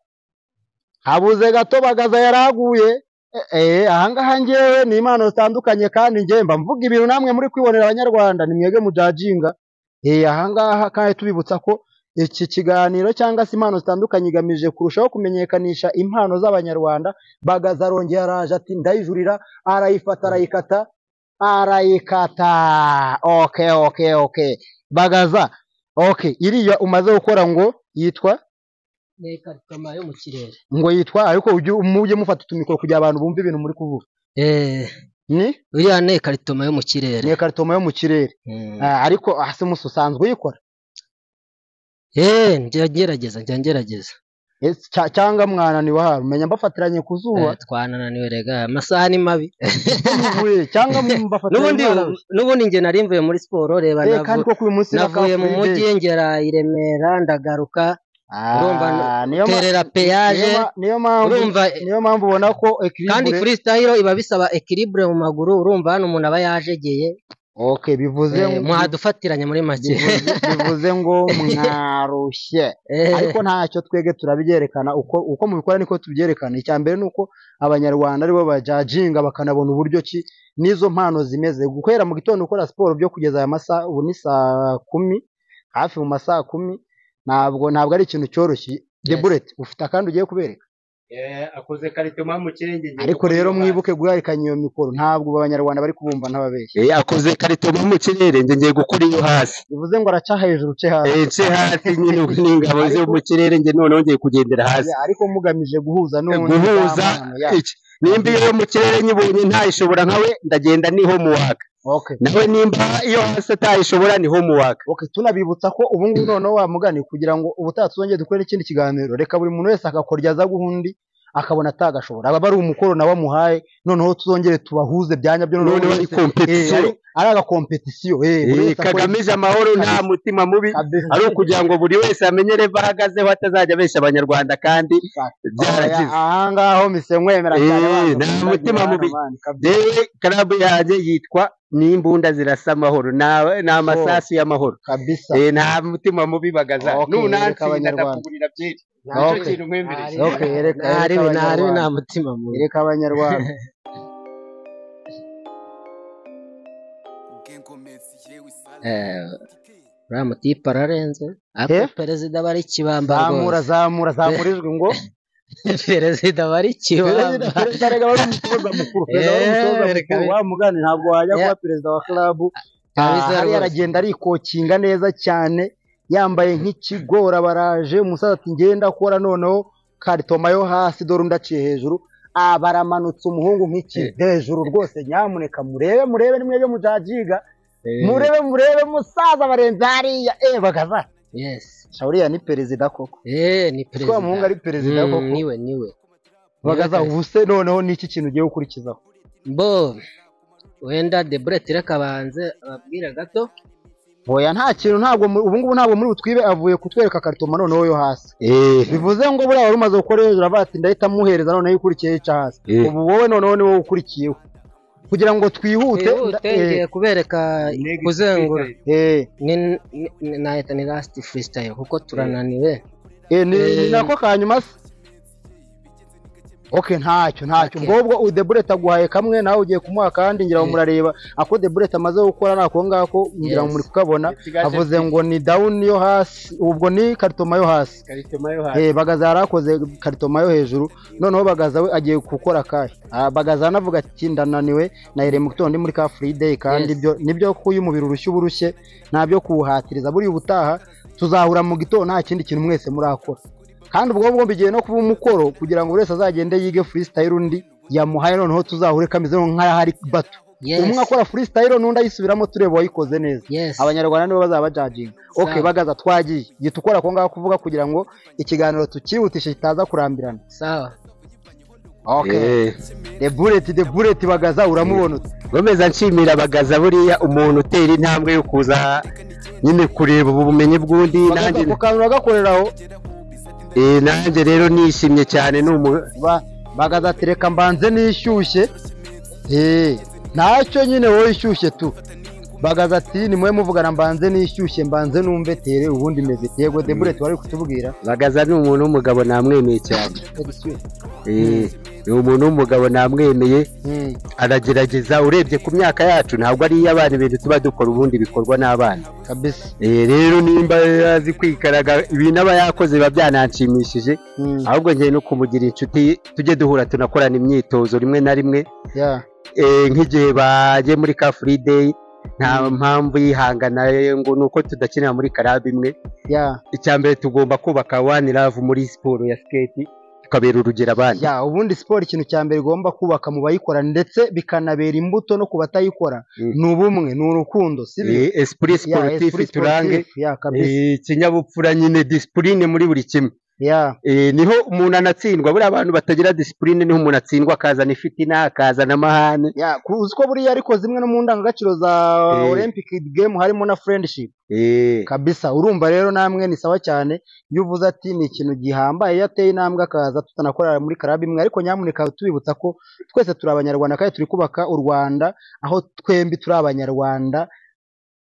Habuze gato Bagaza yaraguye. Ahangaha ngewe ni impano zitandukanye, kandi ngewe mba mvuga ibintu namwe muri kwibonera abanyarwanda, ni mwebwe mujajinga. Ahangaha kandi tubibutsa ko iki kiganiro cyangwa se impano zitandukanye igamije kurushaho kumenyekanisha impano z'abanyarwanda. Bagaza arongera araje ati ndayijurira, arayifata, arayikata, arayikata. Okay. Bagaza, okay, iriya umaze gukora ngo yitwa Ni karitoma yo mu kirere. Ngo yitwa, ariko mujye mufata utumikoro kugira abantu bumve ibintu muri kuvuga. Ni uriya ni karitoma yo mu kirere. Ni karitoma yo mu kirere. Ariko hasi musi usanzwe uyikora? Njya ngerageza. Cyangwa mwananiwe ahari, umenya mbafatiranye ku zuba. Twanananiwe rega, amasaha ni mabi. Cyangwa mbafatiranye. N'ubundi njye nari mvuye muri siporo, reba navuye mu mujyi ngera i Remera ndagaruka. Urumva terera peyaje. Niyo mpamvu ubona ko equilibre, kandi freestyle iba bisaba equilibre mu maguru, urumva hano umuntu aba yajegeye. Okay, bivuze mwadufatiranye muri make. Bivuze ngo mwarushye. Ariko ntacyo, twege turabyerekana uko mubikora niko tubyerekana. Icya mbere nuko abanyarwanda aribo bajajinga bakanabona uburyo ki nizo mpano zimeze. Guhera mu gitondo ukora siporo byo kugeza aya masaha, ubu ni saa 10, hafi mu masaha 10, ntabwo ari ikintu cyoroshye. Deburet ufite akandi ugiye kubereka? Akoze karitoma mu kirenge. Ariko rero mwibuke guharikanya iyo mikoro, ntabwo abanyarwanda bari kubumva ntababeshye. Akoze karitoma mu kirere, nge ngiye gukora iyo hasi. Bivuze ngo araca hejuru uce hasi. Nce hasi nyine n'ingabo zo mu kirere, nge noneho ngiye kugendera hasi. Ariko mugamije guhuza n'ubundi. Guhuza iki? Nimba iyo mu kirere nyibonye ntayishobora nkawe, ndagenda niho muwaka. Okay. Nawe nimba iyo hasi atayishobora niho muwaka. Okay, tunabibutsa ko ubu ngubu noneho wa mugani kugira ngo ubutaha tuzongere dukore ikindi kiganiro, reka buri muntu wese akakorya aza guhundi akabona atagashobora. Aba bari umukoro nawe amuhaye, noneho tuzongere tubahuze byanya byo noneho ni competition. Ari aga competition. Kagamije amahoro nta mutima mubi, ari ukugira ngo buri wese amenye reva ahagazeho atazajya abesha abanyarwanda, kandi byaragize. Aha ngaho mise mwemera cyane. Nta mutima mubi. Dewe club yanjye yitwa n'imbunda zirasa amahoro, ni amasasu y'amahoro kabisa. Nta mutima mubi Bagaza. Nunansi ndakugurira byeri. Nicyo kintu nkwemereye. Okay, reka nta mutima mubi. Reka abanyarwanda. Uriya mutipe ararenze. Ariko perezida bari kibamba rwose. Zamura ijwi ngo perezida bari kibamba. Perezida rega bari umutoza mukuru. Perezida wari umutoza mukuru wa mugani, ntabwo wajya kuba perezida wa club. Hariya aragenda arikokinga neza cyane, yambaye nk'ikigora baraje. Umusaza ati ngenda akora noneho karitoma yo hasi, dore undi aciye hejuru. Baramanutse umuhungu nk'iki hejuru rwose, nyamuneka murebe ni mwebwe mujajiga. Murebe musaza barenze hariya. Bagaza. Yes. Shauriya ni perezida koko. Ni perezida. Kwa muhungu ari perezida koko. Niwe. Bagaza ubuse noneho niki kintu ugiye gukurikizaho? Bo wenda Deburet reka banze ababwira gato. Oya nta kintu, ntabwo ubu ngubu ntabwo muri butwibe, avuye kutwereka karitoma noneho yo hasi. Bivuze ngo buriya wari umaze gukora hejuru avuga ati ndahita muhereza noneho ikurikiye ica hasi. Ubu wowe noneho ni wowe ukurikiyeho. Kugira ngo twihute ngiye kubereka kuzengura. Ni nahita ni last freestyle kuko turananiwe. Ni nako kanyuma se. Okay, ntacyo. Ubwo Deburet aguhaye kamwe nawe ugiye kumuha kandi, ngira ngo murareba ako Deburet amaze gukora nako ngako, ngira ngo muri kukabona. Avuze ngo ni down yo hasi, ubwo ni karitoma yo hasi. Bagaza yarakoze karitoma yo hejuru, noneho Bagaza we agiye gukora kahe. Bagaza anavuga ati ndananiwe nahereye mu gitondo muri ka free day, kandi ibyo nibyo ko uyu mubiri urushye uburushye ntabyo kuwuhatiriza. Buri ubutaha tuzahura mu gitondo nta kindi kintu mwese murakora. Kandi ubwo bwo bigiye no kuba umukoro kugira ngo buri wese azagende yige freestyle undi yamuhaye, noneho tuzahure kameze nk'aho ari bato. Umwe akora freestyle n'undi ayisubiramo tureba wayikoze neza. Abanyarwanda nibo bazaba bajajinga. Okay, Bagaza twagiye. Gita ukora ko ngaho kuvuga kugira ngo ikiganiro tukihutishe kitaza kurambirana. Sawa. Okay. Eh, The Bullet, The Bullet Bagaza uramubona ute? Nkomeza nshimira Bagaza, buriya umuntu utera intambwe yo kuza nyine kureba ubu bumenyi bw'undi. Bagaza, Nanjye ako kantu uragakoreraho. Nanjye rero nishimye cyane, ni umu Bagaza ati reka mbanze nishyushye. Ntacyo nyine, wowe ishyushye tu. Bagaza ati ni mwe muvugana, mbanze nishyushye, mbanze numve tere ubundi meze. Yego, The Bullet, wari kutubwira. Bagaza ni umuntu w'umugabo, namwemeye cyane. Ni umuntu w'umugabo, namwemeye. Aragerageza, urebye ku myaka yacu ntabwo ari iy'abana, ibintu tuba dukora ubundi bikorwa n'abana. Kabisa. Rero nimba azi kwikaraga, ibintu aba yakoze biba byananshimishije. Ahubwo ngiye no kumugira inshuti, tujye duhura tunakorana imyitozo rimwe na rimwe. Nk'igihe bagiye muri Car Free Day, nta mpamvu yihangana ngo ni uko tudakinira muri club imwe. Icya mbere tugomba kubaka one love muri siporo ya skate, tukabera urugero abandi. Ya, ubundi siporo ikintu cya mbere igomba kubaka mu bayikora, ndetse bikanabera imbuto no ku batayikora, ni ubumwe, ni urukundo, sibyo? Esprit Ya, sportif esprit turange sportif, ya kabisa. Ikinyabupfura nyine, discipline muri buri kimwe. Niho umuntu anatsindwa. Buriya abantu batagira discipline niho umuntu atsindwa, akazana ifitina, akazana amahane. Ya, uzi ko buriya ariko zimwe no mu ndangagaciro za Olympic game harimo na friendship. Kabisa. Urumva rero namwe ni sawa cyane iyo uvuze ati ni ikintu gihambaye, iyo ateye intambwe akaza tutanakorera muri club imwe. Ariko nyamuneka tubibutsa ko twese turi Abanyarwanda kandi turi kubaka u Rwanda aho twembi turi Abanyarwanda.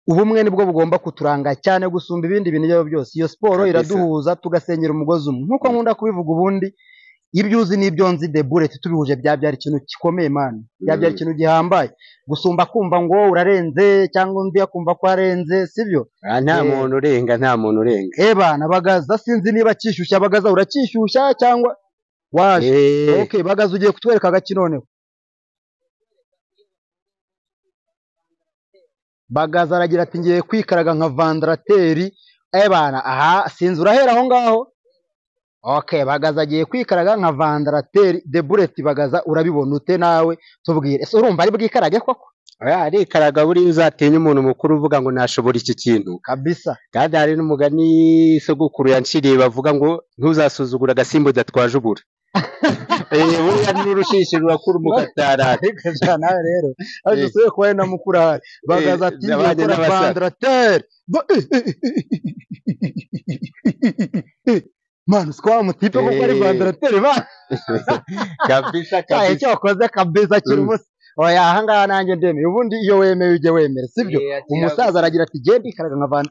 Ubumwe nibwo bugomba kuturanga cyane gusumba ibindi bintu ibyo ari byo byose. Iyo siporo iraduhuza tugasenyera umugozi umwe, nk'uko nkunda kubivuga. Ubundi ibyo uzi n'ibyo nzi, The Bullet, tubihuje byabyara ikintu gikomeye man, byabyara ikintu gihambaye gusumba kumva ngo urarenze cyangwa undi akumva ko arenze, sibyo? Ah, nta muntu urenga, nta muntu urenga. Ebana Bagaza sinzi niba akishyushya. Bagaza, uracyishyushya cyangwa waje? Okay, Bagaza, ugiye kutwereka agaki noneho? Bagaza aragira ati ngiye kwikaraga nka vandarateri. Ebana, aha sinzi urahera aho ngaho. Okay, Bagaza agiye kwikaraga nka vandarateri. The Bullet, Bagaza, urabibona ute nawe? Tubwire, ese urumva ari bwikarage koko? Oya, arikaraga. Buriya uzatinya umuntu mukuru uvuga ngo nashobora iki kintu. Kabisa. Kandi hari n'umugani sogokuru yanciriye bavuga ngo ntuzasuzugure agasimba udatwaje ubura. Buriya n'urushishi rurakura umugatarara. Ariko sha nawe rero aje usubiye kuba ari na mukuru ahari. Bagaza ati ngiye Nabanye gukora n'abasaza. vandarateri. Manu, siko wa mutipe koko ari vandarateri ba Kabisa. cyahe. Kabisa. Icyo wakoze kabisa kiri umunsi. Oya, ahangaha nanjye ndemeye. Ubundi iyo wemeye ujye wemera, sibyo? Umusaza aragira ati genda ikaraga nka vanda.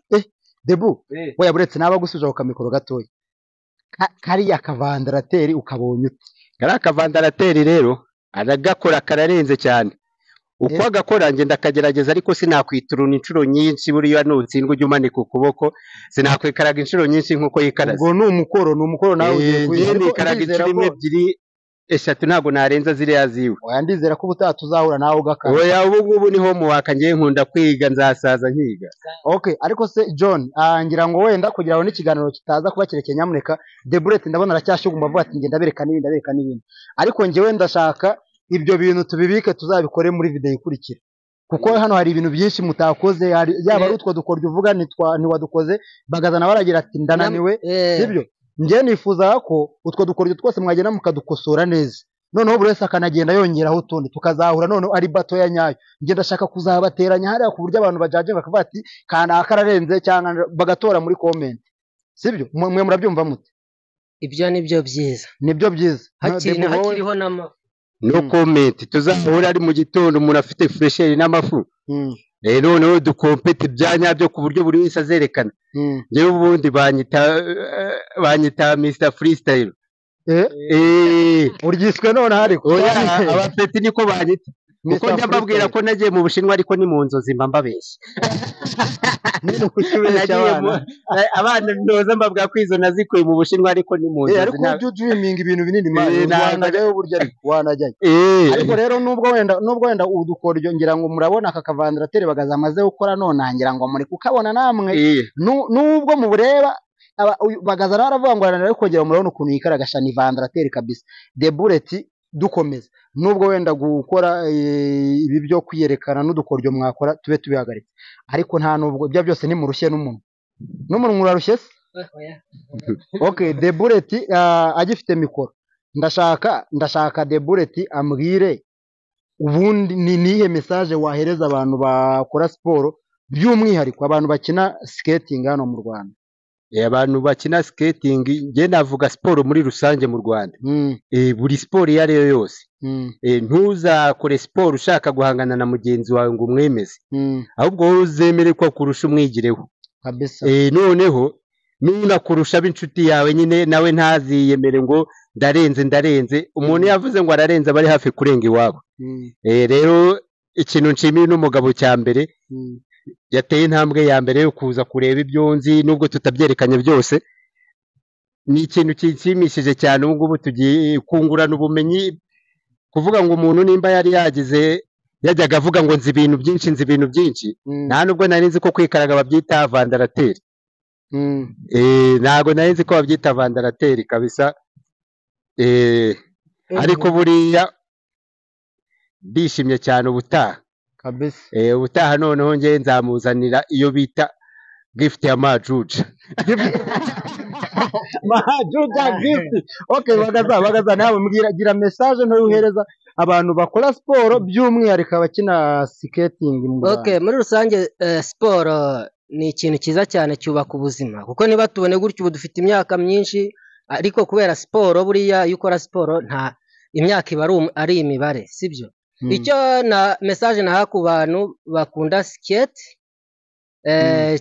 Debu, oya, buretse naba gusubije ku kamikoro gatoya. Kariya kavandarateri ukabonye ute? Kariya kavandarateri rero aragakora kararenze cyane. Uko agakora njye ndakagerageza, ariko sinakwituruna inshuro nyinshi. Buriya nutsindwa ujya umanika ukuboko. Sinakwikaraga inshuro nyinshi nk'uko yikaraze. Ubwo ni umukoro nawe ugiye Njyewe ariko nikaraga ndizera inshuro imwe, ebyiri, eshatu, ntabwo narenza ziriya ziwe. Oya, ndizera ko ubutaha tuzahura nawe ugakara. Oya, ubu ngubu niho muwaka. Ngewe nkunda kwiga, nzasaza nkiga. Okay, ariko se John, ngira ngo wenda kugira ngo n'ikiganiro kitaza kuba kirekire, nyamuneka The Bullet ndabona aracyashugumba avuga ati njye ndabereka n'ibindi, ndabereka n'ibindi, ariko njyewe ndashaka ibyo bintu tubibike, tuzabikore muri video ikurikira, kuko hano hari ibintu byinshi mutakoze. Hari yaba ari utwo dukoryo uvuga ntiwadukoze. Bagaza nawe aragira ati ndananiwe, sibyo? Njye nifuza ko utwo dukoryo twose mwagenda mukadukosora neza, noneho buri wese akanagenda yongeraho utundi, tukazahura noneho ari bato ya nyayo. Njye ndashaka kuzabateranya hariya ku buryo abantu bajaje bakavuga ati kanaka ararenze, cyangwa bagatora muri comment, sibyo? Mwe murabyumva mute? Ibyo ni byo byiza. Nibyo byiza. Hakiri Debo, wowe? Hakiriho n'amafu. No comment, tuzahura ari mu gitondo umuntu afite fraîcheur n'amafu. Noneho dukompete ibya nyabyo ku buryo buri wese azerekana. Njyewe ubundi banyita Mr Freestyle. Uryiswe noneho ariko? Oya, abapeti niko banyita, kuko Mr. njya mbabwira Freestyle. ko nagiye mu Bushinwa, ariko ni mu nzozi, mba mbabeshya. Nyine kuki ubeshya Nagiye abana? Abana ntoza mbabwira ko izo nazikuye mu Bushinwa, ariko ni mu nzozi. Ariko ujya udreaming ibintu binini man. Wanajyayo burya, ariko wanajyayo. Ariko rero nubwo wenda udukoryo, ngira ngo murabona aka kavandarateri Bagaza amaze gukora none, ngira ngo muri kukabona namwe. Nubwo mubureba Bagaza nawe aravuga ngo arananiwe, ariko ngira ngo murabona ukuntu yikaragasha, ni vandarateri kabisa. The Bullet, dukomeza, nubwo wenda gukora ibi byo kwiyerekana n'udukoryo mwakora tube tubihagaritse, ariko nta nubwo ibyo byose nimurushye n'umunwa, n'umunwa urarushye se? Oya. Okay, The Bullet, agifite mikoro. Ndashaka The Bullet ambwire ubundi ni nihe message wahereza abantu bakora siporo, by'umwihariko abantu bakina skating hano mu Rwanda. Abantu bakina skating, njye navuga siporo muri rusange mu Rwanda. Buri siporo iyo ari yo yose, ntuzakore siporo ushaka guhangana na mugenzi wawe ngo umwemeze, ahubwo wowe uzemere ko akurusha umwigireho. Kabisa. Noneho nunakurusha ab'inshuti yawe nyine nawe ntaziyemere ngo ndarenze ndarenze. Umuntu yavuze ngo ararenze aba ari hafi kurenga iwabo. Rero ikintu nshimiye n'umugabo cya mbere, yateye intambwe ya mbere yo kuza kureba ibyo nzi, nubwo tutabyerekanye byose, ni ikintu kinshimishije cyane. Ubu ngubu tugiye kungurana ubumenyi, kuvuga ngo umuntu nimba yari yagize yajyaga avuga ngo nzi ibintu byinshi, nzi ibintu byinshi, nta nubwo nari nzi ko kwikaraga babyita vandarateri. Ntabwo nari nzi ko babyita vandarateri kabisa. Ariko buriya ndishimye cyane ubutaha. Kabisa. Ubutaha noneho njye nzamuzanira iyo bita gift ya Majuja. Majuja gift. Okay, bagaza nawe mbwira, gira message ntoyohereza abantu bakora siporo by'umwihariko abakina skating mu Rwanda. Okay, muri rusange siporo ni ikintu cyiza cyane cyubaka ubuzima, kuko niba tubone gutyo ubu dufite imyaka myinshi, ariko kubera siporo buriya iyo ukora siporo nta imyaka iba ari imibare, sibyo? Icyo na message naha ku bantu bakunda skate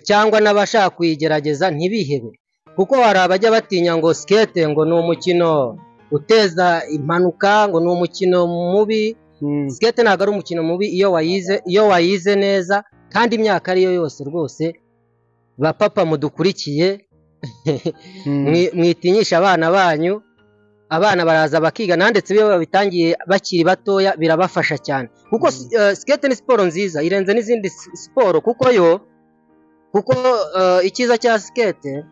cyangwa n'abashaka kuyigerageza ntibihebe, kuko hari abajya batinya ngo skate ngo ni umukino uteza impanuka, ngo ni umukino mubi. Skate ntabwo ari umukino mubi iyo wayize neza, kandi imyaka ariyo yose rwose. Bapapa mudukurikiye, mwitinyisha abana banyu, abana baraza bakiga, nandetse iyo babitangiye bakiri batoya birabafasha cyane, kuko skate ni siporo nziza irenze n'izindi siporo, kuko icyiza cya skate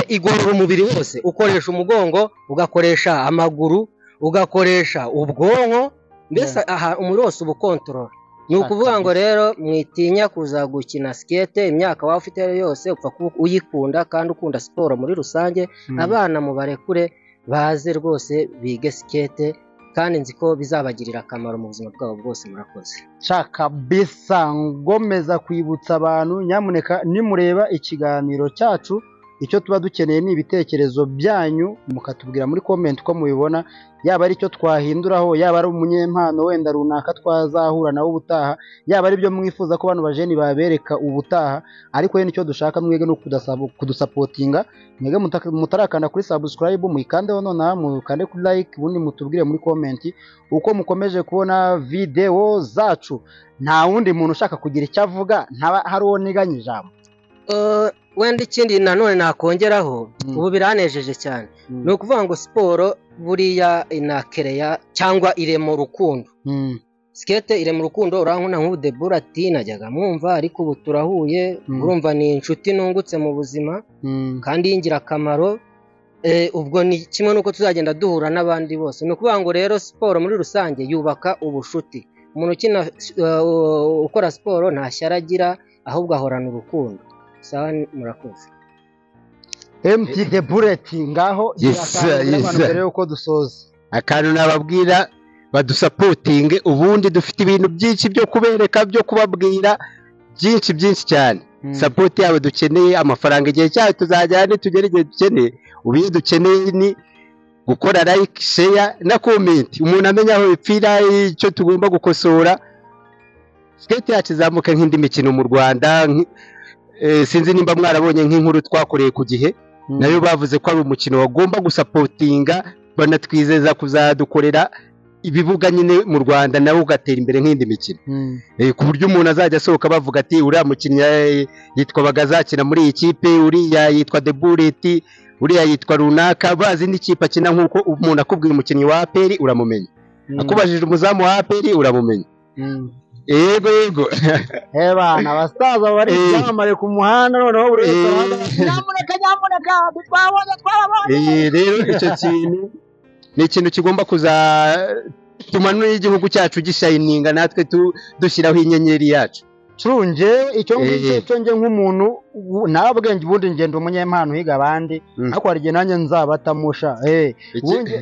igorora umubiri wose, ukoresha umugongo, ugakoresha amaguru, ugakoresha ubwonko, mbese aha umubiri wose uba ukontorora. Ni ukuvuga ngo rero mwitinya kuza gukina skate, imyaka waba ufite yose upfa kuba uyikunda kandi ukunda siporo muri rusange. Abana mubarekure baze rwose bige skate, kandi nzi ko bizabagirira akamaro mu buzima bwabo bwose. Murakoze. Kabisa. Ngomeza kwibutsa abantu, nyamuneka nimureba ikiganiro cyacu, icyo tuba dukeneye ni ibitekerezo byanyu, mukatubwira muri comment uko mubibona, yaba ari icyo twahinduraho, yaba ari umunyempano wenda runaka twazahura nawe ubutaha, yaba ari byo mwifuza ko bano bajeni babereka ubutaha. Ariko ye nicyo dushaka mwege no kudusapotinga, mwege mutarakanda kuri subscribe muyikandeho nonaha, mukande kuri like, ubundi mutubwire muri comment uko mukomeje kubona video zacu. Nta wundi muntu ushaka kugira icyo avuga, ntaba hari uwo niganye ijambo. Wenda ikindi nanone nakongeraho, ubu biranejeje cyane, ni ukuvuga ngo siporo buriya inakereya cyangwa irema urukundo. Skate irema urukundo. Urankunda nk'ubu The Bullet najyaga mwumva, ariko ubu turahuye, urumva ni inshuti nungutse mu buzima kandi y'ingirakamaro. Ubwo ni kimwe n'uko tuzagenda duhura n'abandi bose. Ni ukuvuga ngo rero siporo muri rusange yubaka ubushuti. Umuntu ukina ukora siporo nta shyari agira, ahubwo ahorana urukundo. Sawa, murakoze. MT The Bullet, ngaho mbere yuko dusoza akantu nababwira, badusapotinge. Ubundi dufite ibintu byinshi byo kubereka, byo kubabwira byinshi byinshi cyane. Support yabo dukeneye, amafaranga igihe cyayo tuzajyana nitugera igihe dukeneye. Ubu iyo dukeneye ni gukora like, share na comment, umuntu amenya aho bipfira, icyo tugomba gukosora. Skate yacu izamuka nk'indi mikino mu Rwanda. Sinzi nimba mwarabonye nk'inkuru twakoreye ku gihe, nayo bavuze ko ari umukino bagomba gusapotinga, banatwizeza kuzadukorera ibibuga nyine mu Rwanda, nawe ugatera imbere nk'indi mikino, ku buryo umuntu azajya asohoka bavuga ati uriya mukinnyi yitwa Bagazakina muri iyi kipe, uriya yitwa The Bullet, uriya yitwa runaka, bazi n'ikipe akina. Nk'uko umuntu akubwira umukinnyi wa APR uramumenya, akubajije umuzamu wa APR uramumenya. Yego yego. Bana abasaza bari ibyamamare ku muhanda, noneho buri wese arahagarara, nyamuneka nyamuneka twabonye twarabonye. Rero icyo kintu ni ikintu kigomba kuzatuma n'igihugu cyacu gishayininga, natwe dushyiraho inyenyeri yacu. True, njyewe icyo ngicyo, Eh. cyo njye nk'umuntu nabwenge, ubundi ngenda umunyempano uhiga abandi, ariko hari igihe nanjye nzabatamusha.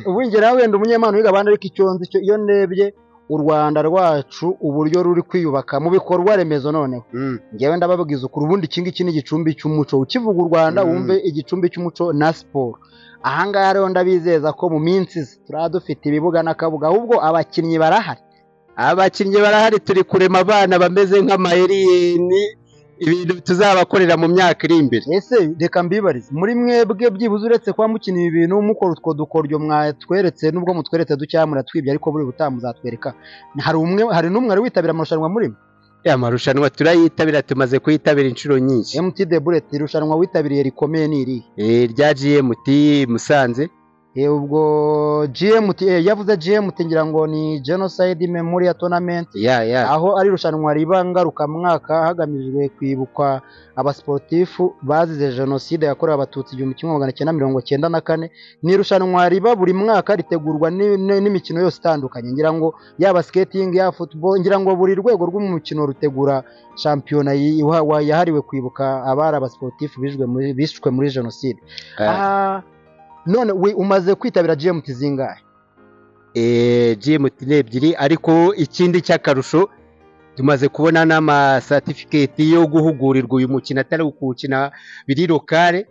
Ubundi njye nawe wenda umunyempano uhiga abandi, ariko icyo nzi cyo, iyo ndebye u Rwanda rwacu uburyo ruri kwiyubaka mu bikorwa remezo noneho, njyewe ndababwiza ukuri, ubundi iki ngiki ni igicumbi cy'umuco. Ukivuga u Rwanda, wumve igicumbi cy'umuco na siporo. Ahangaha rero ndabizeza ko mu minsi iza turaba dufite ibibuga n'akabuga, ahubwo abakinnyi barahari. Abakinnyi barahari, turi kurema abana bameze nk'amayeriyeni, ibintu tuzabakorera mu myaka iri imbere. Ese reka mbibarize, muri mwebwe byibuze, uretse kuba mukina ibi bintu, mukora utwo dukoryo mwatweretse, nubwo mutweretse dukeya muratwibye, ariko buri butaha muzatwereka, hari umwe, hari n'umwe wari witabira amarushanwa muri mwe? Ya marushanwa turayitabira, tumaze kuyitabira inshuro nyinshi. MT The Bullet, irushanwa witabiriye rikomeye ni irihe? Rya GMT Musanze. Ubwo GMT, yavuze GMT, ngira ngo ni Genocide Memorial Tournament, ya aho ari irushanwa riba ngarukamwaka hagamijwe kwibukwa abasportifu bazize jenoside yakorewe Abatutsi 1994. Ni irushanwa riba buri mwaka, ritegurwa n'imikino yose itandukanye, ngira ngo yaba skating, yaba football, ngira ngo buri rwego rw'umukino rutegura shampiyona yahariwe kwibuka abari abasportifu bishwe muri jenoside. None we umaze kwitabira GMT zingahe? GMT ni ebyiri, ariko ikindi cy'akarusho, tumaze kubona n'amasatifiketi yo guhugurirwa uyu mukino, atari ukuwukina biri local,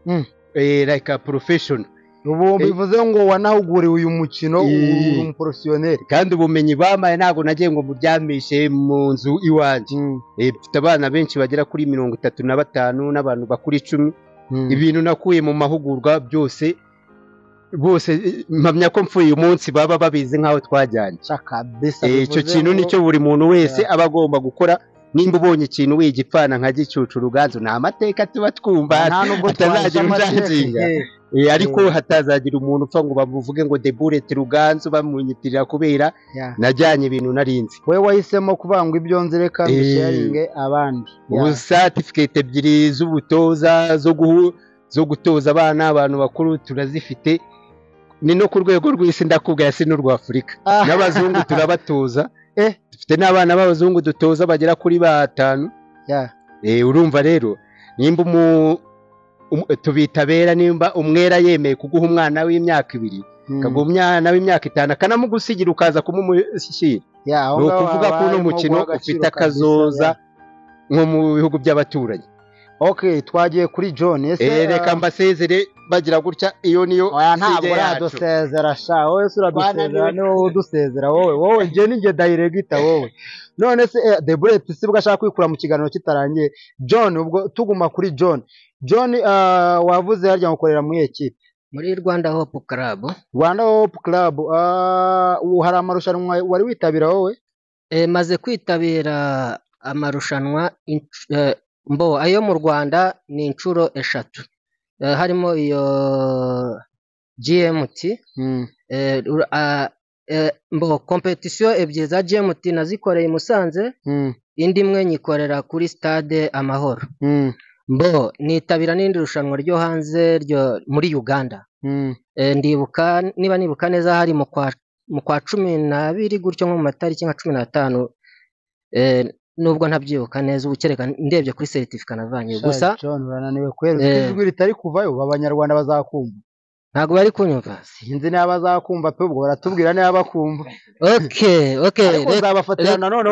like a professional. Ubu bivuze ngo wanahuguriwe uyu mukino, uri umuporofesiyoneri. Kandi ubumenyi bamaye ntabwo nagiye ngo muryamishe mu nzu iwanjye. Mfite abana benshi bagera kuri 35 n'abantu bakuru 10. Ibintu nakuye mu mahugurwa byose, bose mpamya ko mfuye uyu munsi baba babizi nk'aho twajyanye. Kabisa. Icyo Bivuze kintu ngo nicyo buri muntu wese aba agomba gukora. Nimba ubonye ikintu wigipfana nka Gicucu Ruganzu, ni amateka tuba twumva, nta nubwo hatazagira twahishe amateka. unjanjinga. Ariko hatazagira umuntu upfa ngo bamuvuge ngo The Bullet Ruganzu bamunyitirira kubera najyanye ibintu narinzi. Wowe wahisemo kuvuga ngo ibyo nzi reka mbisharinge abandi. Ubu certificate ebyiri z'ubutoza, zo gutoza abana, abantu bakuru, turazifite, ni no ku rwego rw'isi ndakubwira, si n'urwa Afurika. N'abazungu turabatoza. Dufite n'abana b'abazungu dutoza bagera kuri 5. Urumva rero, nimba tubita abera, nimba umwera yemeye kuguha umwana w'imyaka 2, akaguha umwana w'imyaka 5, akanamugusigira ukaza kumumushyira, Aho ni ngaho ukuvuga ko haba uno harimo mukino guha agaciro ufite kabisa, akazoza nko mu bihugu by'abaturanyi. Okay, twagiye kuri John. Ese Reka mbasezere bagira gutya, iyo niyo Oya, ntabwo sije yacu. uradusezera sha, wowe se uradusezera? Twananiwe. Ni wowe udusezera, wowe njye ni njye director wowe. None se The Bullet si bwo ashaka kwikura mu kiganiro kitarangiye. John, ubwo tuguma kuri John. John, wavuze harya ngo ukorera muri ekipe? Muri Rwanda Hope Club. Rwanda Hope Club. Ubu hari amarushanwa wari witabira wowe? Maze kwitabira amarushanwa mbo ayo mu Rwanda ni inshuro 3. Harimo iyo GMT, mbo competition ebyiri za GMT nazikoreye i Musanze, indi imwe nyikorera kuri stade Amahoro. Mbo nitabira n'indi rushanwa ryo hanze ryo muri Uganda. Ndibuka, niba nibuka neza, hari mu kwa 12 gutyo, nko mu matariki nka 15, nubwo ntabyibuka neza ubu, kereka ndebye kuri certificate navanye Sha, gusa. John, urananiwe kweri, ufite ijwi ritari kuvayo, ubu Abanyarwanda bazakumva? Ntabwo bari kunyumva. Sinzi niba bazakumva pe, ubwo baratubwira niba bakumva. Okay. Ariko nzabafatira nanone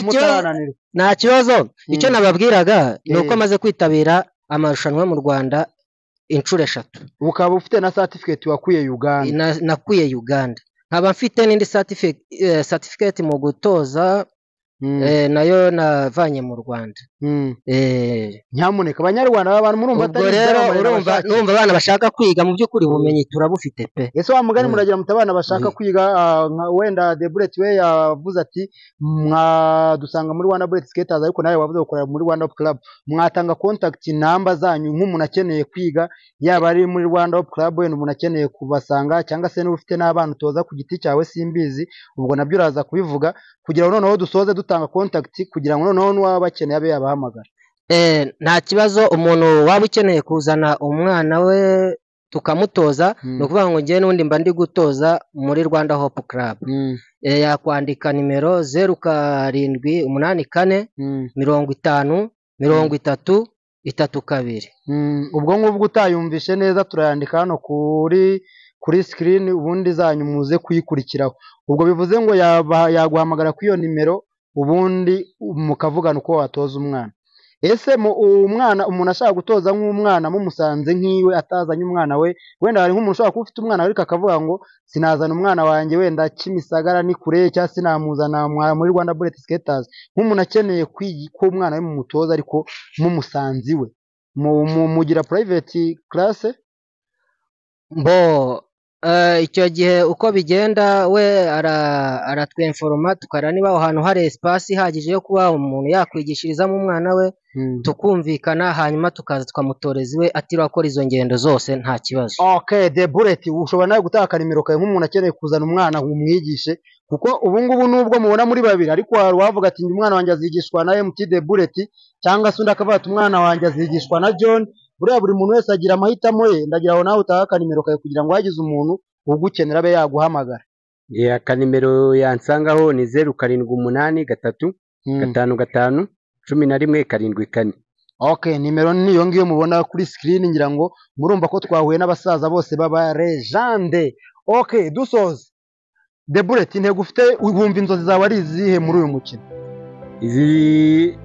mutarananirwa. Nta kibazo, icyo nababwiraga ni uko maze kwitabira amarushanwa mu Rwanda inshuro 3. Ukaba ufite na certificate wakuye Uganda. Nakuye Uganda, nkaba mfite n'indi certificate mu gutoza, nayo navanye mu Rwanda. Nyamuneka Abanyarwanda, abantu murumva Ubwo atari rero ibyamamare urumva nabashakiye. Numva abana bashaka kwiga, mu by'ukuri ubumenyi turabufite pe. Ese wa mugani muragira muti abana bashaka kwiga, nka wenda The Bullet we yavuze ati mwadusanga muri Rwanda Bullet Skaters, ariko nawe wavuze gukorera muri Rwanda Hope Club, mwatanga contact number zanyu nk'umuntu akeneye kwiga, yaba ari muri Rwanda Hope Club, wenda umuntu akeneye kubasanga, cyangwa se niba ufite n'abana utoza ku giti cyawe, simbizi, ubwo nabyo uraza kubivuga, kugira ngo noneho dusoze dutanga contact, kugira ngo noneho n'uwaba bakeneye abe yabahamagara. Nta kibazo, umuntu waba ukeneye kuzana umwana we tukamutoza. Ni ukuvuga ngo njyewe n'ubundi mba ndi gutoza muri Rwanda Hope Club. Yakwandika nimero 0784 50 30 32. Ubwo ngubwo utayumvishe neza turayandika hano kuri screen, ubundi zanyu muze kuyikurikiraho. Ubwo bivuze ngo yaguhamagara kuri iyo nimero, ubundi mukavugana uko watoza umwana. Ese umwana, umuntu ashaka gutoza nk'umwana mumusanze nk'iwe atazanye umwana we, wenda hari nk'umuntu ushobora kuba ufite umwana ariko akavuga ngo sinazana umwana wanjye wenda Kimisagara ni kure, cyangwa sinamuzana muri Rwanda Bullet Skaters. Nk'umuntu akeneye ko umwana we mumutoza ariko mumusanze iwe, mugira private class? Mbo icyo gihe uko bigenda, we aratwenforoma, tukareba niba aho hantu hari espace ihagije yo kuba umuntu yakwigishirizamo umwana we, tukumvikana, hanyuma tukaza tukamutoreza iwe atiriwe akora izo ngendo zose, nta kibazo. Okay, The Bullet, ushobora nawe gutaka nimero kawe nk'umuntu akeneye kuzana umwana ngo umwigishe, kuko ubu ngubu nubwo mubona muri babiri, ariko hari uwavuga ati umwana wanjye azigishwa na MT The Bullet, cyangwa se undi akavuga ati umwana wanjye azigishwa na John. Buriya buri muntu wese agira amahitamo ye. Ndagira ngo nawe utaka nimero kawe kugira ngo hagize umuntu ugukenera abe yaguhamagara. Akanimero yansangaho ni 0783 55 11 74. Okay, nimero niyo ngiyo mubona kuri screen, ngira ngo murumva ko twahuye n'abasaza bose baba legende. Okay, dusoza. The Bullet, intego ufite, wumva inzozi zawe ari izihe muri uyu mukino? Izi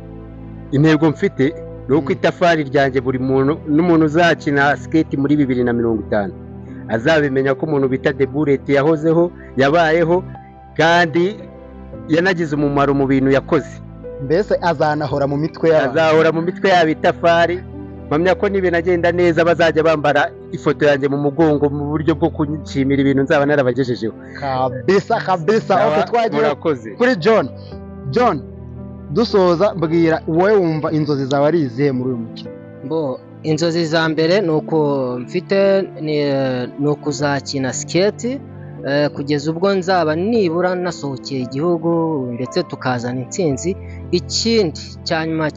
intego mfite ni uko itafari ryanjye buri muntu n'umuntu uzakina skate muri 2050 azabimenya ko umuntu bita The Bullet yahozeho, yabayeho, kandi yanagize umumaro mu bintu yakoze. Mbese azanahora mu mitwe yabo, azahora mu mitwe yabo itafari. Mpamya ko nibinagenda neza bazajya bambara ifoto yanjye mu mugongo mu buryo bwo kunshimira ibintu nzaba narabagejejeho. Kabisa kabisa. Okay, twagiye kuri John. John, dusoza, mbwira wowe wumva inzozi zawe ari izihe muri uyu mukino? Mbo inzozi za mbere ni uko mfite ni ukuzakina skate kugeza ubwo nzaba nibura nasohokeye igihugu, ndetse tukazana intsinzi. Ikindi cya nyuma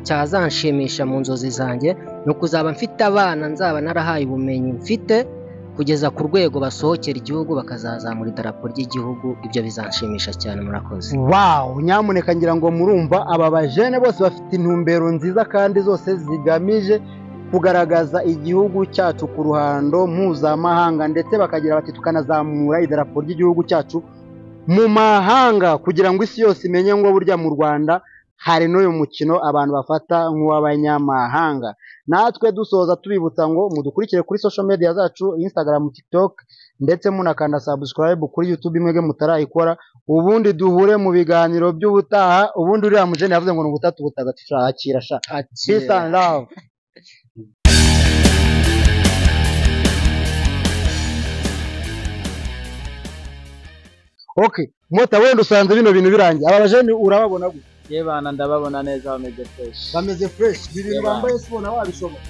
cyazanshimisha mu nzozi zanjye ni ukuzaba mfite abana nzaba narahaye ubumenyi mfite kugeza ku rwego basohokera igihugu bakazazamura idarapo ry'igihugu. Ibyo bizanshimisha cyane. Murakoze. Wow, nyamuneka ngira ngo murumva aba bajene bose bafite intumbero nziza kandi zose zigamije kugaragaza igihugu cyacu ku ruhando mpuzamahanga, ndetse bakagira bati tukanazamura idarapo ry'igihugu cyacu mu mahanga kugira ngo isi yose imenye ngo burya mu Rwanda hari n'uyu mukino abantu bafata nk'uw'abanyamahanga. Natwe dusoza tubibutsa ngo mudukurikire kuri social media zacu, Instagram, TikTok, ndetse munakanda subscribe kuri YouTube mwebwe mutarayikora, ubundi duhure mu biganiro by'ubutaha. Ubundi uriya mujene yavuze ngo ni ubutatu butagatifu, akira sha. Peace and love. Okay, mota wenda usanze bino bintu birangiye. Aba bajene urababona gute? Yebana ndababona neza, bameze fresh. Bameze fresh. Ibintu bambaye sibona wabishobora?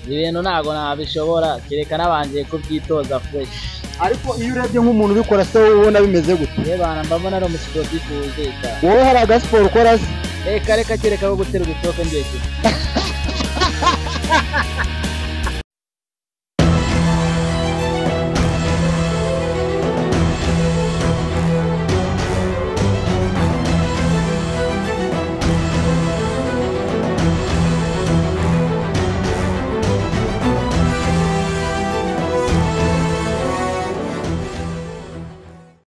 Ibintu ntago nabishobora, kereka nabanje kubyitoza fresh. Ariko iyo urebye nk'umuntu ubikora se wowe ubona bimeze gute? Yebana mbabona ari umusiporutifu wuzuye cyane. Wowe hari agasiporo ukora se? Reka reka kereka ko guterura ifoke ngiye kurya.